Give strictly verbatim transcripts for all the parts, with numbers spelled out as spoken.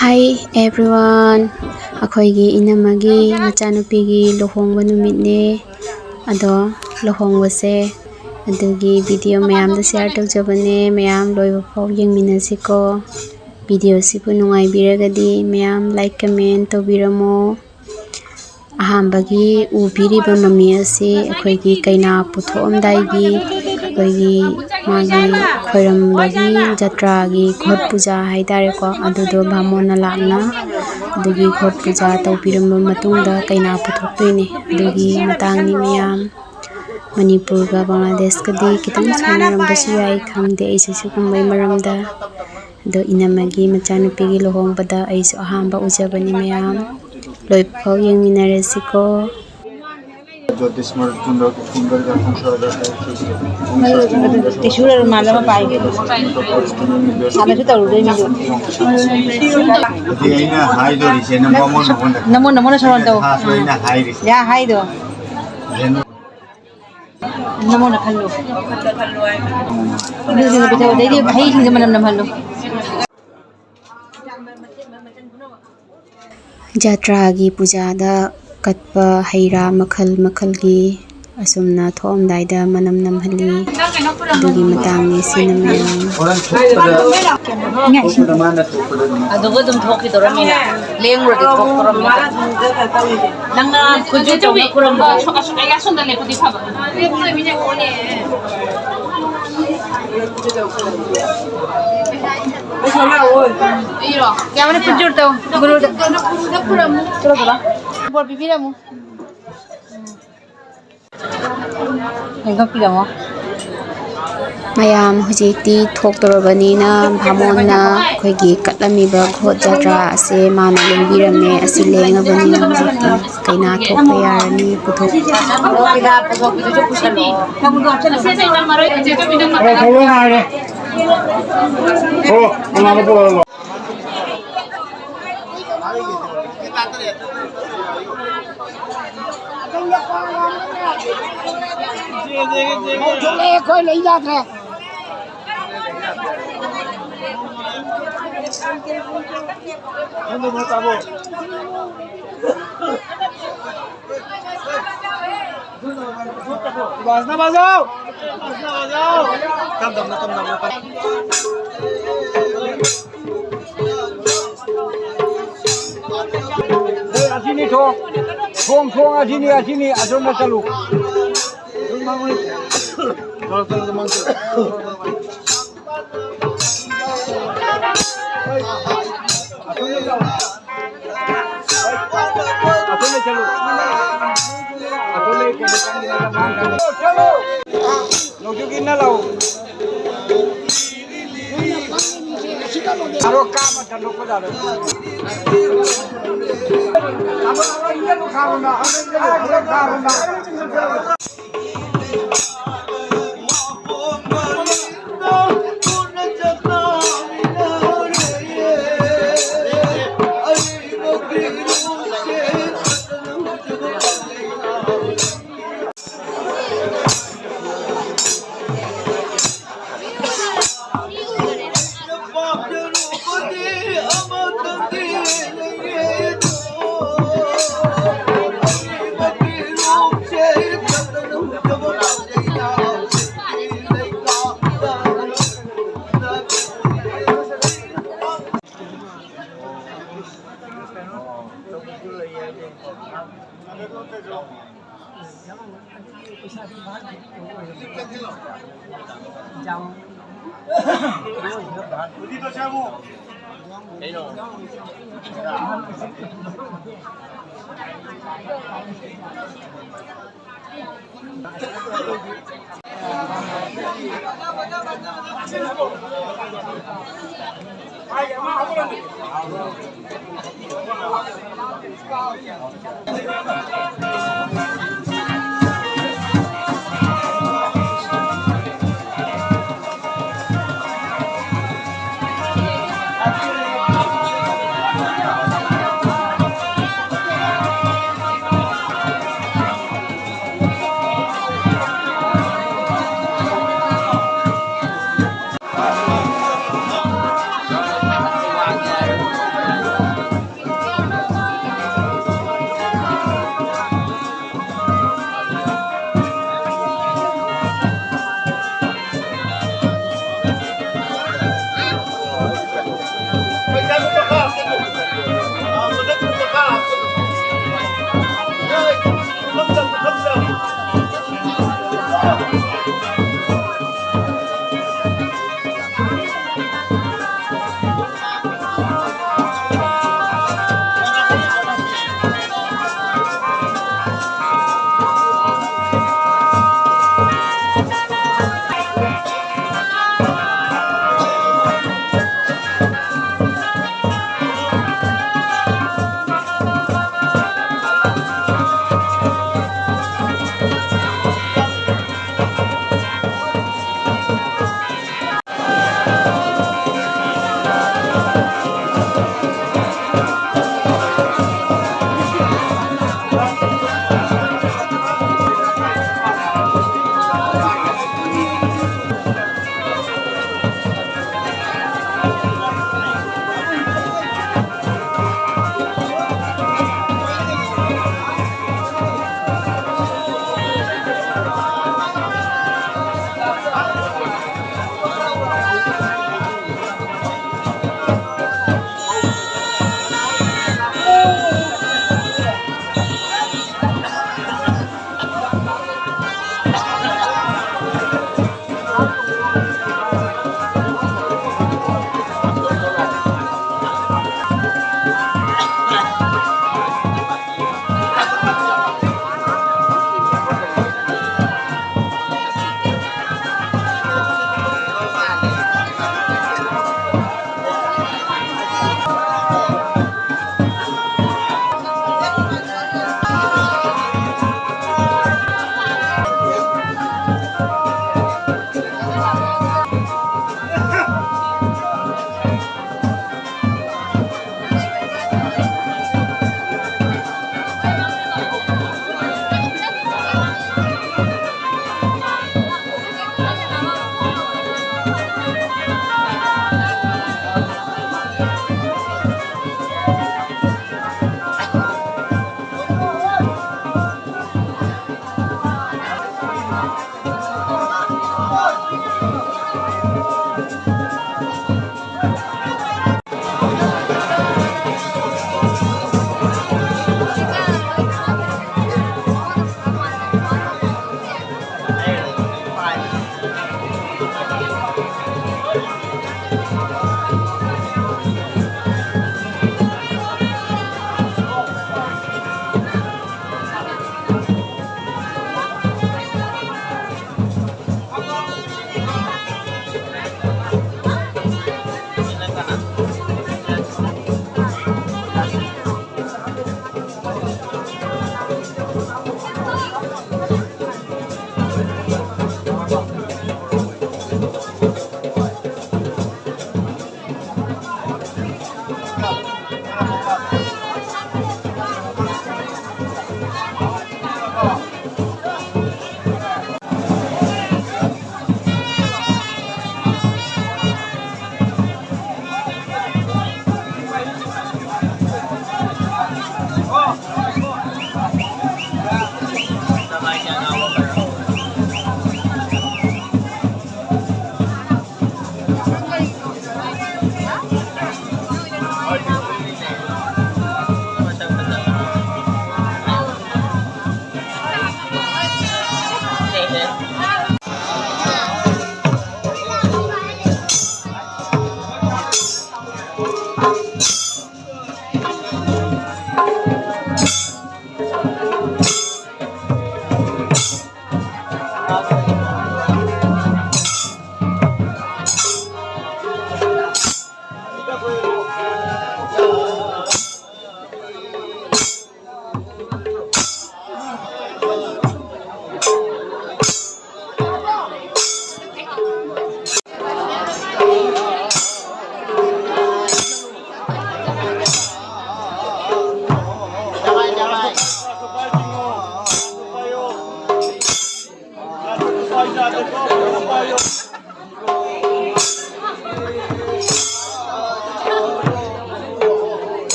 Hi everyone, ꯑꯩꯈꯣꯏꯒꯤ ꯏꯅꯝꯃꯒꯤ ꯃꯆꯥꯅꯨꯄꯤꯒꯤ ꯂꯨꯍꯣꯡꯕ ꯅꯨꯃꯤꯠꯅꯦ꯫ ꯑꯗꯣ ꯂꯨꯍꯣꯡꯕꯁꯦ ꯑꯗꯨꯒꯤ video ꯃꯌꯥꯝꯗ share ꯇꯧꯖꯕꯅꯦ꯫ ꯃꯌꯥꯝ ꯂꯣꯏꯕ ꯐꯥꯎ ꯌꯦꯡꯃꯤꯟꯅꯁꯤꯀꯣ꯫ Videoꯁꯤꯕꯨ ꯅꯨꯡꯉꯥꯏꯕꯤꯔꯒꯗꯤ ꯃꯌꯥꯝ like, comment ꯇꯧꯕꯤꯔꯝꯃꯣ꯫ ꯑꯍꯥꯟꯕꯒꯤ ꯎꯕꯤꯔꯤꯕ ꯃꯃꯤ ꯑꯁꯤ ꯑꯩꯈꯣꯏꯒꯤ ꯀꯩꯅꯥ ꯄꯨꯊꯣꯛꯑꯝꯗꯥꯏꯒꯤ ꯑꯩꯈꯣꯏꯒꯤ ꯃꯥꯒꯤ ꯈꯣꯏꯔꯝꯕꯒꯤ ꯖꯇ꯭ꯔꯥꯒꯤ ꯒꯣꯠ ꯄꯨꯖꯥ ꯍꯥꯏꯇꯥꯔꯦꯀꯣ, ꯑꯗꯨꯗꯣ ꯕꯥꯃꯣꯟꯅ ꯂꯥꯛꯅ ꯑꯗꯨꯒꯤ ꯒꯣꯠ ꯄꯨꯖꯥ ꯇꯧꯕꯤꯔꯝꯕ ꯃꯇꯨꯡꯗ ꯀꯩꯅꯥ ꯄꯨꯊꯣꯛꯇꯣꯏꯅꯤ꯫ ꯑꯗꯨꯒꯤ ꯃꯇꯥꯡꯅꯤ ꯃꯌꯥꯝ꯫ ꯃꯅꯤꯄꯨꯔꯒ ꯕꯪꯒ꯭ꯂꯥꯗꯦꯁꯀꯗꯤ ꯈꯤꯇꯪ ꯁꯣꯏꯅꯔꯝꯕꯁꯨ ꯌꯥꯏ, ꯈꯪꯗꯦ ꯑꯩꯁꯨ ꯁꯤꯒꯨꯝꯕꯒꯤ ꯃꯔꯝꯗ꯫ ꯑꯗꯣ ꯏꯅꯝꯃꯒꯤ ꯃꯆꯥꯅꯨꯄꯤꯒꯤ ꯂꯨꯍꯣꯡꯕꯗ ꯑꯩꯁꯨ ꯑꯍꯥꯟꯕ ꯎꯖꯕꯅꯤ ꯃꯌꯥꯝ꯫ ꯂꯣꯏꯐꯥꯎ ꯌꯦꯡꯃꯤꯟꯅꯔꯁꯤꯀꯣ꯫ ꯇꯤꯁꯨ ꯔꯨꯃꯥꯜ ꯑꯃ ꯄꯥꯏꯒꯦ꯫ ꯁꯥꯟꯅꯁꯨ ꯇꯧꯔꯨꯗꯣꯏ ꯃꯤꯗꯨ꯫ ꯑꯗꯨꯗꯤ ꯑꯩꯅ ꯍꯥꯏꯗꯣꯔꯤꯁꯦ ꯅꯪ ꯕꯥꯃꯣꯟ ꯅꯉꯣꯟꯗ ꯅꯃꯣ ꯅꯃꯣꯅ ꯁꯣꯔꯣꯟ ꯇꯧ꯫ ꯍꯥꯏꯗꯣ꯫ ꯌꯥ ꯍꯥꯏꯗꯣ꯫ ꯅꯃꯣꯅ ꯈꯜꯂꯨ꯫ ꯑꯗꯨꯁꯤꯡꯗꯣ ꯄꯤꯊꯛꯑꯣ꯫ ꯑꯗꯩꯗꯤ ꯍꯩꯁꯤꯡꯗꯣ ꯃꯅꯝ ꯅꯝꯍꯜꯂꯨ꯫ ꯖꯇ꯭ꯔꯥꯒꯤ ꯄꯨꯖꯥꯗ ꯀꯠꯄ ꯍꯩ ꯔꯥ ꯃꯈꯜ ꯃꯈꯜꯒꯤ ꯑꯁꯨꯝꯅ ꯊꯣꯛꯑꯝꯗꯥꯏꯗ ꯃꯅꯝ ꯅꯝꯍꯜꯂꯤ꯫ ꯑꯗꯨꯒꯤ ꯃꯇꯥꯡꯅꯤ ꯁꯤꯅ ꯃꯌꯥꯝ꯫ ꯑꯗꯨꯒ ꯑꯗꯨꯝ ꯊꯣꯛꯈꯤꯗꯧꯔꯝꯃꯤꯅ꯫ ꯂꯦꯡꯉꯨꯔꯗꯤ ꯊꯣꯛꯇꯧꯔꯝꯃꯤꯅ꯫ ꯅꯪꯅ ꯈꯨꯖꯨ ꯇꯧꯅ ꯈꯨꯔꯝꯕ꯫ ꯑꯁꯣꯝꯗ ꯂꯦꯞꯄꯗꯤ ꯐꯕ꯫ ꯌꯥꯝꯅ ꯄꯤꯖꯨꯔ ꯇꯧ꯫ ꯒꯨꯔꯨꯗ꯫ ꯕꯣꯔ ꯄꯤꯕꯤꯔꯝꯃꯨ꯫ ꯍꯦꯟꯒꯠꯄꯤꯔꯝꯃꯣ꯫ ꯃꯌꯥꯝ ꯍꯧꯖꯤꯛꯇꯤ ꯊꯣꯛꯇꯧꯔꯕꯅꯤꯅ ꯕꯥꯃꯣꯟꯅ ꯑꯩꯈꯣꯏꯒꯤ ꯀꯠꯂꯝꯃꯤꯕ ꯒꯣꯠ ꯖꯇ꯭ꯔꯥ ꯑꯁꯦ ꯃꯥꯅ ꯂꯦꯡꯕꯤꯔꯝꯃꯦ꯫ ꯑꯁꯤ ꯂꯦꯡꯉꯕꯅꯤꯅ ꯍꯧꯖꯤꯛꯇꯤ ꯀꯩꯅꯥ ꯊꯣꯛꯄ ꯌꯥꯔꯅꯤ꯫ ꯄꯨꯊꯣꯛ ꯍꯣ, ꯀꯅꯥꯅꯣ ꯄꯨꯔꯛꯑꯣ? ꯊꯣꯛꯂꯛꯑꯦ, ꯑꯩꯈꯣꯏ ꯂꯩ ꯌꯥꯗ꯭ꯔꯦ꯫ बाजना बजाओ। ए, अजीनी ठो। ठोंग, ठोंग, अजीनी, अजीनी, अजोन न चलू। चलो, चलो, चलो, चलो। ꯑꯁꯣꯝꯗ ꯆꯠꯂꯨ꯫ ꯑꯁꯣꯝꯗ ꯀꯩꯅꯣ ꯆꯪꯉꯤꯉꯩꯗ ꯃꯥꯡꯈ꯭ꯔꯅꯤ꯫ ꯆꯠꯂꯨ꯫ ꯅꯣꯡꯖꯨꯒꯤ ꯏꯟꯅ ꯂꯥꯛꯑꯣ꯫ ꯑꯗꯣ ꯀꯥꯞꯄ ꯆꯠꯂꯨ ꯀꯣꯏꯗꯥꯗꯣ꯫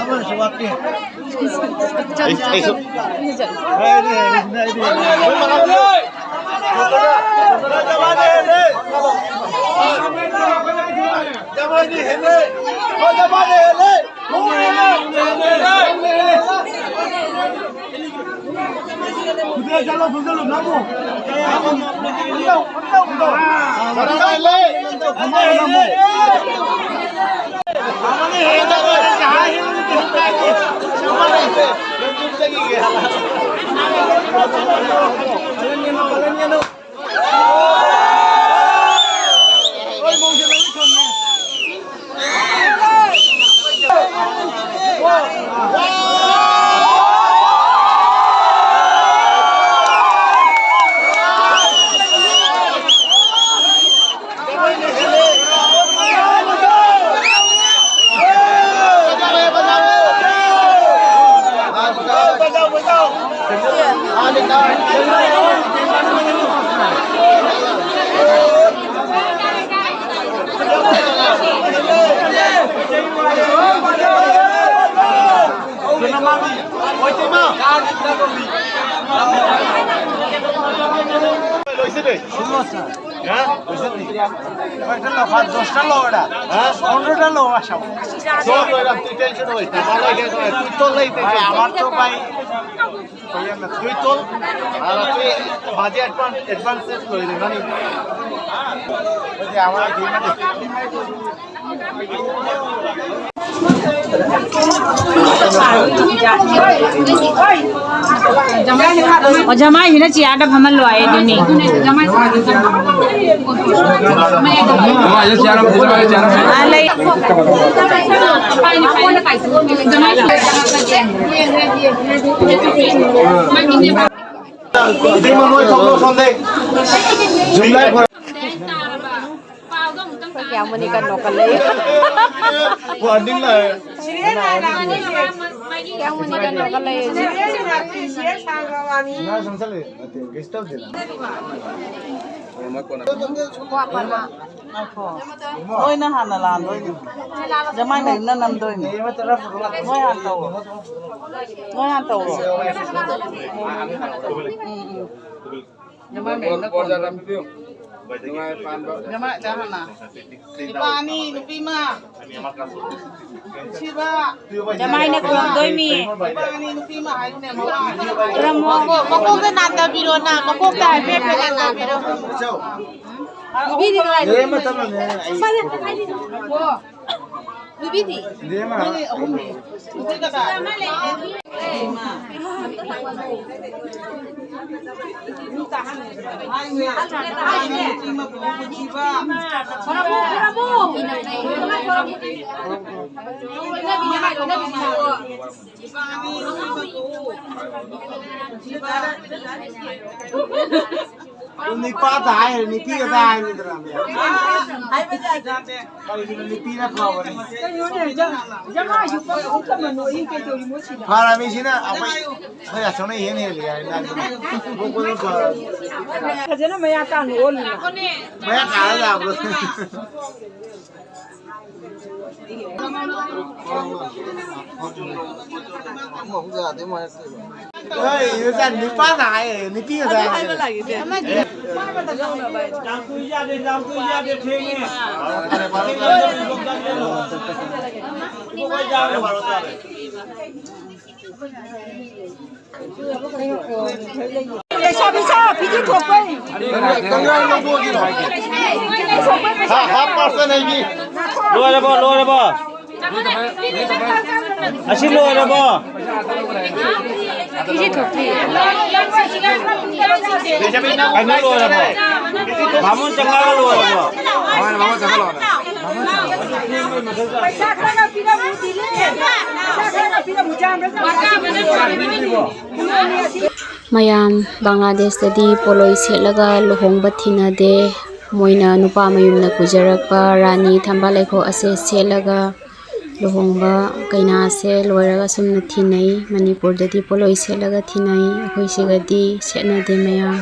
ꯑꯃꯅꯁꯨ ꯋꯥꯠꯇꯦ꯫ ꯑꯩ, ꯑꯩꯁꯨ꯫ শুনো স্যার। হ্যাঁ? কয়টা লোক? আর দশটা লোক ওরা। হ্যাঁ? পনেরোটা লোক আসা। চল, ওরা, তুই টেনশন হইস না। ভালো হয়ে যাবে। তুই চললেই তো ভাই, আমার তো ভাই, তুই চল। আর তুই বাজে অ্যাডভান্স, অ্যাডভান্স লই রে, মানে। ওই যে আমার এই ꯑꯣ, ꯖꯃꯥꯏꯁꯤꯅ ꯆꯤꯌꯥꯔꯗ ꯐꯝꯍꯜꯂꯣ ꯍꯥꯏꯌꯦ, ꯑꯗꯨꯅꯤ꯫ ꯑꯥ, ꯂꯩ꯫ ꯏꯇꯩꯃ ꯅꯣꯏ ꯊꯣꯛꯂꯣ ꯁꯣꯝꯗꯩ꯫ July four. ꯑꯩꯈꯣꯏ ꯀꯌꯥꯝ ꯃꯅꯤ ꯀꯟꯅꯣ ꯀꯜꯂꯛꯏ꯫ ꯋꯥꯔꯅꯤꯡ ꯂꯥꯛꯑꯦ꯫ ꯀꯌꯥꯝ ꯃꯅꯤ ꯀꯟꯅꯣ ꯀꯜꯂꯛꯏ꯫ ꯉꯥ ꯁꯨꯝ ꯆꯠꯂꯦ꯫ ꯅꯠꯇꯦ, ꯀꯩꯁꯨ ꯇꯧꯗꯦꯗ꯫ ꯉꯥꯏꯈꯣ꯫ ꯅꯣꯏꯅ ꯍꯥꯟꯅ ꯂꯥꯟꯗꯣꯏꯅꯤ꯫ ꯖꯃꯥꯏ ꯃꯌꯨꯝꯅ ꯅꯝꯗꯣꯏꯅꯤ꯫ ꯅꯣꯏ ꯍꯥꯟꯅ ꯇꯧꯔꯣ꯫ ꯅꯣꯏ ꯍꯥꯟꯅ ꯇꯧꯔꯣ꯫ ꯎꯝ, ꯎꯝ꯫ ꯖꯃꯥꯏ ꯃꯌꯨꯝꯅ ꯀꯣꯟꯗꯣꯏꯅꯤ꯫ ꯖꯃꯥꯏ ꯆꯥ ꯍꯥꯟꯅ꯫ ꯅꯨꯄꯥ ꯑꯅꯤ, ꯅꯨꯄꯤ ꯑꯃ꯫ ꯖꯃꯥꯏꯅ ꯈꯨꯔꯨꯝꯗꯣꯏꯃꯤ꯫ ꯈꯨꯔꯨꯝꯃꯣ꯫ ꯃꯀꯣꯛ-, ꯃꯀꯣꯛꯇ ꯅꯥꯟꯗꯕꯤꯔꯣ ꯅꯪ, ꯃꯀꯣꯛꯇ ꯍꯥꯏꯐꯦꯠ ꯍꯥꯏꯐꯦꯠ ꯅꯥꯟꯗꯕꯤꯔꯣ꯫ ꯅꯨꯄꯤꯗꯤ ꯀꯗꯥꯏꯗ? ꯅꯨꯄꯤꯗꯤ? ꯅꯨꯄꯤ ꯀꯗꯥꯏ? ꯅꯤꯄꯥꯗ ꯍꯥꯏꯔꯦ, ꯅꯤꯄꯤꯒ ꯍꯥꯏꯔꯦꯗꯅ꯫ ꯀꯔꯤꯒꯤꯅꯣ ꯅꯨꯄꯤꯅ ꯐꯕꯅꯤ? ꯐꯔꯃꯤꯁꯤꯅ ꯑꯩꯈꯣꯏ, ꯑꯩꯈꯣꯏ ꯑꯁꯣꯝꯅ ꯏꯍꯦꯟ ꯍꯦꯜꯂꯤ ꯍꯥꯏ ꯅꯪ꯫ ꯐꯖꯅ ꯃꯌꯥ ꯀꯥꯡꯅ ꯑꯣꯜꯂꯤꯅ꯫ ꯃꯌꯥ ꯀꯥꯔ ꯂꯥꯛꯄ꯭ꯔꯣ? ꯍꯣꯏ, ꯏꯆꯥ ꯅꯨꯄꯥꯅ ꯍꯥꯏꯌꯦ, ꯅꯨꯄꯤ ꯉꯥꯛꯇ ꯍꯥꯏꯌꯦ꯫ ꯌꯥꯝ ꯀꯨꯏ ꯌꯥꯗꯦ, ꯌꯥꯝ ꯀꯨꯏ ꯌꯥꯗꯦ, ꯊꯦꯡꯉꯦ꯫ ꯂꯩꯁꯥꯕꯤ ꯁꯥ ꯐꯤꯖꯤ ꯊꯣꯛꯄꯩ꯫ ꯍꯥ, half percent ꯑꯩꯒꯤ꯫ ꯂꯣꯏꯔꯕꯣ, ꯂꯣꯏꯔꯕꯣ? ꯑꯁꯤ ꯂꯣꯏꯔꯕꯣ? ꯐꯤꯖꯤ ꯊꯣꯛꯇ꯭ꯔꯤ꯫ ꯀꯩꯅꯣ ꯂꯣꯏꯔꯕꯣ? ꯕꯥꯃꯣꯟ ꯆꯪꯉꯛꯑꯒ ꯂꯣꯏꯔꯕꯣ? ꯄꯩꯁꯥ ꯈꯔ ꯄꯤꯔꯝꯃꯨ, ꯗꯤꯂꯦ꯫ ꯄꯩꯁꯥ ꯈꯔ ꯄꯤꯔꯝꯃꯨ, ꯌꯥꯝꯕ꯭ꯔꯥ ꯌꯦꯡꯉꯣ꯫ ꯃꯌꯥꯝ, ꯕꯪꯒ꯭ꯂꯥꯗꯦꯁꯇꯗꯤ ꯄꯣꯂꯣꯏ ꯁꯦꯠꯂꯒ ꯂꯨꯍꯣꯡꯕ ꯊꯤꯅꯗꯦ꯫ ꯃꯣꯏꯅ ꯅꯨꯄꯥ ꯃꯌꯨꯝꯅ ꯄꯨꯖꯔꯛꯄ ꯔꯥꯅꯤ ꯊꯝꯕꯥꯜ ꯂꯩꯈꯣꯛ ꯑꯁꯦ ꯁꯦꯠꯂꯒ ꯂꯨꯍꯣꯡꯕ ꯀꯩꯅꯥꯁꯦ ꯂꯣꯏꯔꯒ ꯁꯨꯝꯅ ꯊꯤꯅꯩ꯫ ꯃꯅꯤꯄꯨꯔꯗꯗꯤ ꯄꯣꯂꯣꯏ ꯁꯦꯠꯂꯒ ꯊꯤꯅꯩ, ꯑꯩꯈꯣꯏ ꯁꯤꯒꯗꯤ ꯁꯦꯠꯅꯗꯦ ꯃꯌꯥꯝ꯫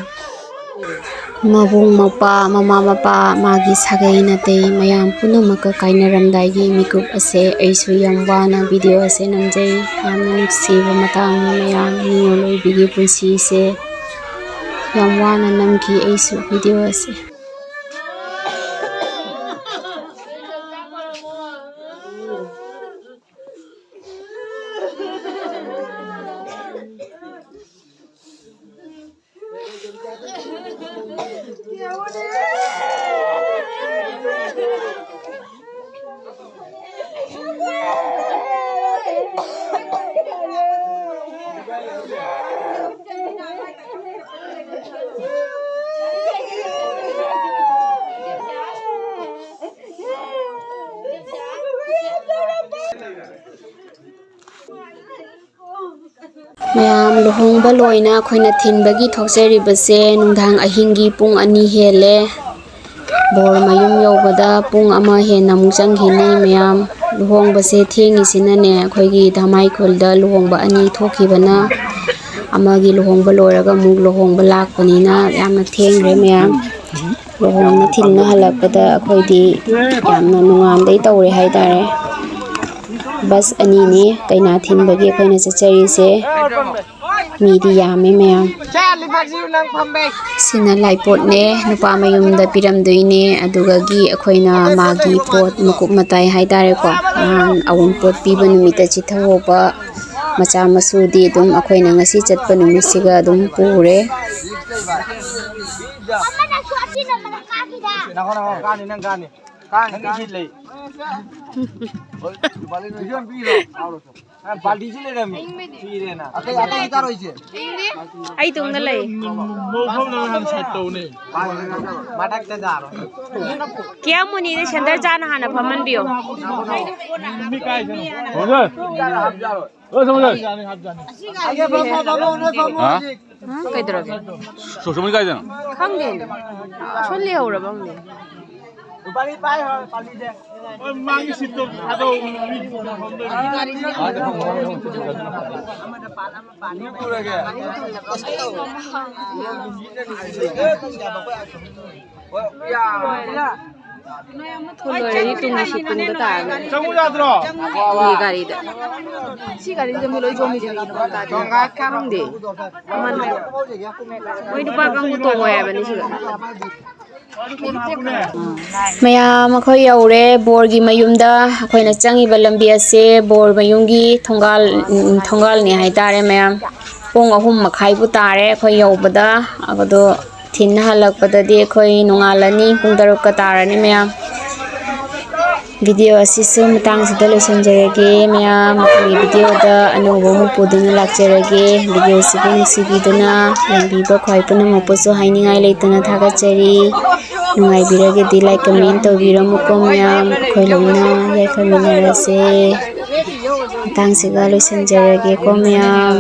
ꯃꯕꯨꯡ ꯃꯧꯄ꯭ꯋꯥ, ꯃꯃꯥ ꯃꯄꯥ, ꯃꯥꯒꯤ ꯁꯥꯒꯩ ꯅꯥꯇꯩ ꯃꯌꯥꯝ ꯄꯨꯝꯅꯃꯛꯀ ꯀꯥꯏꯅꯔꯝꯗꯥꯏꯒꯤ ꯃꯤꯀꯨꯞ ꯑꯁꯦ꯫ ꯑꯩꯁꯨ ꯌꯥꯝ ꯋꯥꯅ ꯚꯤꯗꯤꯑꯣ ꯑꯁꯦ ꯅꯝꯖꯩ꯫ ꯌꯥꯝꯅ ꯅꯨꯡꯁꯤꯕ ꯃꯇꯥꯡꯅꯤ ꯃꯌꯥꯝ, ꯃꯤꯑꯣꯏꯕꯒꯤ ꯄꯨꯟꯁꯤꯁꯦ꯫ ꯌꯥꯝ ꯋꯥꯅ ꯅꯝꯈꯤ ꯑꯩꯁꯨ ꯚꯤꯗꯤꯑꯣ ꯑꯁꯦ꯫ ꯃꯌꯥꯝ, ꯂꯨꯍꯣꯡꯕ ꯂꯣꯏꯅ ꯑꯩꯈꯣꯏꯅ ꯊꯤꯟꯕꯒꯤ ꯊꯣꯛꯆꯔꯤꯕꯁꯦ ꯅꯨꯡꯗꯥꯡ ꯑꯍꯤꯡꯒꯤ ꯄꯨꯡ ꯑꯅꯤ ꯍꯦꯜꯂꯦ꯫ ꯕꯣꯔ ꯃꯌꯨꯝ ꯌꯧꯕꯗ ꯄꯨꯡ ꯑꯃ ꯍꯦꯟꯅ ꯑꯃꯨꯛ ꯆꯪꯈꯤꯅꯤ ꯃꯌꯥꯝ꯫ ꯂꯨꯍꯣꯡꯕꯁꯦ ꯊꯦꯡꯉꯤꯁꯤꯅꯅꯦ, ꯑꯩꯈꯣꯏꯒꯤ ꯙꯃꯥꯏꯈꯨꯜꯗ ꯂꯨꯍꯣꯡꯕ ꯑꯅꯤ ꯊꯣꯛꯈꯤꯕꯅ, ꯑꯃꯒꯤ ꯂꯨꯍꯣꯡꯕ ꯂꯣꯏꯔꯒ ꯑꯃꯨꯛ ꯂꯨꯍꯣꯡꯕ ꯂꯥꯛꯄꯅꯤꯅ ꯌꯥꯝꯅ ꯊꯦꯡꯈ꯭ꯔꯦ ꯃꯌꯥꯝ꯫ ꯂꯨꯍꯣꯡꯅ ꯊꯤꯟꯅ ꯍꯜꯂꯛꯄꯗ ꯑꯩꯈꯣꯏꯗꯤ ꯌꯥꯝꯅ ꯅꯣꯡꯉꯥꯟꯕꯗꯩ ꯇꯧꯔꯦ ꯍꯥꯏꯇꯥꯔꯦ꯫ ꯕꯁ ꯑꯅꯤꯅꯤ ꯀꯩꯅꯥ ꯊꯤꯟꯕꯒꯤ ꯑꯩꯈꯣꯏꯅ ꯆꯠꯆꯔꯤꯁꯦ꯫ ꯃꯤꯗꯤ ꯌꯥꯝꯃꯤ ꯃꯌꯥꯝ꯫ ꯁꯤꯅ ꯂꯥꯏꯄꯣꯠꯅꯦ, ꯅꯨꯄꯥ ꯃꯌꯨꯝꯗ ꯄꯤꯔꯝꯗꯣꯏꯅꯦ꯫ ꯑꯗꯨꯗꯒꯤ ꯑꯩꯈꯣꯏꯅ ꯃꯥꯒꯤ ꯄꯣꯠ ꯃꯀꯨꯞ ꯃꯇꯥꯏ ꯍꯥꯏꯇꯥꯔꯦꯀꯣ, ꯅꯍꯥꯟ ꯑꯋꯨꯟꯄꯣꯠ ꯄꯤꯕ ꯅꯨꯃꯤꯠꯇ ꯆꯤꯊꯍꯧꯕ ꯃꯆꯥ ꯃꯁꯨꯗꯤ ꯑꯗꯨꯝ ꯑꯩꯈꯣꯏꯅ ꯉꯁꯤ ꯆꯠꯄ ꯅꯨꯃꯤꯠꯁꯤꯒ ꯑꯗꯨꯝ ꯄꯨꯔꯦ꯫ ꯅꯪ ꯀꯥꯅꯤ, ꯅꯪ ꯀꯥꯅꯤ꯫ ꯀꯥꯅꯤ, ꯅꯪ ꯀꯥꯅꯤ꯫ ꯏꯁꯤꯡ ꯂꯩ꯫ ꯏꯁꯤꯡ ꯄꯤꯔꯣ꯫ ꯕꯥꯜꯇꯤꯁꯨ ꯂꯩꯔꯝꯃꯤ꯫ ꯄꯤꯔꯦꯅ꯫ ꯑꯇꯩ, ꯑꯇꯩ ꯆꯥꯔꯣꯏꯁꯦ꯫ ꯑꯩ ꯇꯨꯡꯗ ꯂꯩ꯫ ꯃꯐꯝꯗ ꯍꯥꯟꯅ ꯁꯥꯏꯠ ꯇꯧꯅꯦ꯫ ꯃꯊꯛꯇ ꯆꯥꯔꯣ꯫ ꯀꯤꯌꯥꯃꯨꯅꯤꯗ ꯁꯦꯟꯇꯔ ꯆꯥꯅ ꯍꯥꯟꯅ ꯐꯝꯍꯟꯕꯤꯌꯣ꯫ ꯃꯤ ꯀꯥꯏꯗꯅꯣ? ꯁꯣꯝꯗ꯫ ꯑꯣ, ꯁꯣꯝꯗ꯫ ꯑꯩꯒꯤ ꯐꯝꯃꯣ, ꯐꯝꯃꯣ, ꯅꯣꯏ ꯐꯝꯃꯣ ꯍꯥ? ꯍꯧꯖꯤꯛ꯫ ꯍꯥ? ꯀꯩꯗꯧꯔꯒꯦ? ꯁꯣꯁꯣꯃꯅꯤ ꯀꯥꯏꯗꯅꯣ? ꯈꯪꯗꯦ꯫ ꯑꯁꯣꯝ ꯂꯩꯍꯧꯔꯕ ꯈꯪꯗꯦ꯫ ꯔꯨꯄꯥꯂꯤ ꯄꯥꯏ ꯍꯣꯏ, ꯄꯥꯂꯤꯁꯦ꯫ ꯍꯣꯏ, ꯃꯥꯒꯤ ꯁꯤꯠꯇꯣ ꯊꯥꯗꯧ꯫ ꯂꯣꯏꯔꯗꯤ ꯇꯨꯡꯒꯤ ꯁꯤꯠ ꯇꯨꯡꯗ ꯇꯥꯔꯅꯤ꯫ ꯆꯪꯉꯨ ꯌꯥꯗ꯭ꯔꯣ? ꯇꯨꯡꯒꯤ ꯒꯥꯔꯤꯗ꯫ ꯁꯤ ꯒꯥꯔꯤꯁꯤꯗ ꯃꯤ ꯂꯣꯏ ꯆꯣꯡꯉꯤꯁꯦ ꯀꯩꯒꯤꯅꯣ ꯈꯪꯗꯦ꯫ ꯈꯪꯗꯦ꯫ ꯃꯃꯟ ꯍꯥꯏ-, ꯃꯣꯏ ꯅꯨꯄꯥ ꯀꯥꯡꯕꯨ ꯇꯣꯡꯉꯣ ꯍꯥꯏꯕꯅꯤ ꯁꯤꯗ꯫ ꯃꯌꯥꯝ ꯑꯩꯈꯣꯏ ꯌꯧꯔꯦ ꯕꯣꯔꯒꯤ ꯃꯌꯨꯝꯗ꯫ ꯑꯩꯈꯣꯏꯅ ꯆꯪꯉꯤꯕ ꯂꯝꯕꯤ ꯑꯁꯦ ꯕꯣꯔ ꯃꯌꯨꯝꯒꯤ ꯊꯣꯡꯒꯥꯜ, ꯎꯝ, ꯊꯣꯡꯒꯥꯜꯅꯤ ꯍꯥꯏꯇꯥꯔꯦ ꯃꯌꯥꯝ꯫ ꯄꯨꯡ ꯑꯍꯨꯝ ꯃꯈꯥꯏꯕꯨ ꯇꯥꯔꯦ ꯑꯩꯈꯣꯏ ꯌꯧꯕꯗ꯫ ꯑꯗꯣ ꯊꯤꯟ ꯍꯜꯂꯛꯄꯗꯗꯤ ꯑꯩꯈꯣꯏ ꯅꯣꯡꯉꯥꯜꯂꯅꯤ, ꯄꯨꯡ ꯇꯔꯨꯛꯀ ꯇꯥꯔꯅꯤ ꯃꯌꯥꯝ꯫ ꯚꯤꯗꯤꯑꯣ ꯑꯁꯤꯁꯨ ꯃꯇꯥꯡꯁꯤꯗ ꯂꯣꯏꯁꯤꯟꯖꯔꯒꯦ ꯃꯌꯥꯝ꯫ ꯃꯊꯪꯒꯤ ꯚꯤꯗꯤꯑꯣꯗ ꯑꯅꯧꯕ ꯑꯃ ꯄꯨꯗꯨꯅ ꯂꯥꯛꯆꯔꯒꯦ꯫ ꯚꯤꯗꯤꯑꯣꯁꯤꯕꯨ ꯅꯨꯡꯁꯤꯕꯤꯗꯨꯅ ꯌꯦꯡꯕꯤꯕ ꯈ꯭ꯋꯥꯏ ꯄꯨꯝꯅꯃꯛꯄꯨꯁꯨ ꯍꯥꯏꯅꯤꯡꯉꯥꯏ ꯂꯩꯇꯅ ꯊꯥꯒꯠꯆꯔꯤ꯫ ꯅꯨꯡꯉꯥꯏꯕꯤꯔꯒꯗꯤ like, comment ꯇꯧꯕꯤꯔꯝꯃꯨꯀꯣ ꯃꯌꯥꯝ꯫ ꯑꯩꯈꯣꯏ ꯂꯣꯏꯅ ꯌꯥꯏꯐꯃꯤꯟꯅꯔꯁꯦ꯫ ꯃꯇꯥꯡꯁꯤꯒ ꯂꯣꯏꯁꯤꯟꯖꯔꯒꯦꯀꯣ ꯃꯌꯥꯝ꯫